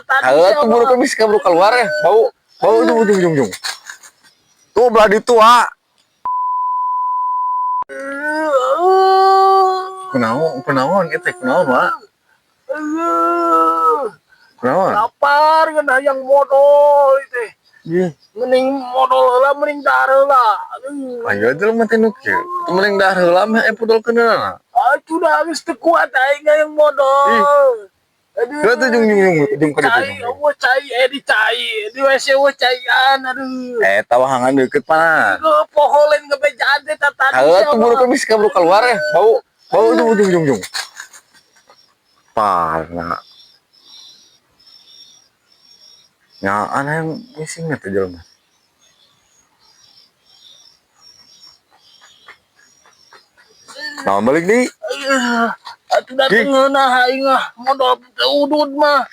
tadi. Heuh tuh buru kemis kabur keluar ya. Bau bau ujung ujung ujung ujung. Tuh belah ditu ah. Kunaon kunaon itu kunaon Mak? Kunaon? Lapar kan yang modol itu. Ih, Mending modol heula mending dahar heula. Aduh. Ayo jelema teh nu kieu. Teu mending dahar heula mah pudol keunana. Aduh dah geus teu kuat aing yang modol. Aduh. Heeh tuh jung jung jung jung ka ditu. Cai, eueuh cai, di cai, di WC eueuh caian, aduh. Eh, tawahangan deukeut pana. Ke poholen ngebejaan teh tadi. Heuh tuh buru kemis kabur keluar ya. Bau bau ujung ujung ujung ujung. Parna. Ya aneh ngising teh jelema. Nah, balik di. Atuh dateng ngeunah aing ah, modol teu udud mah.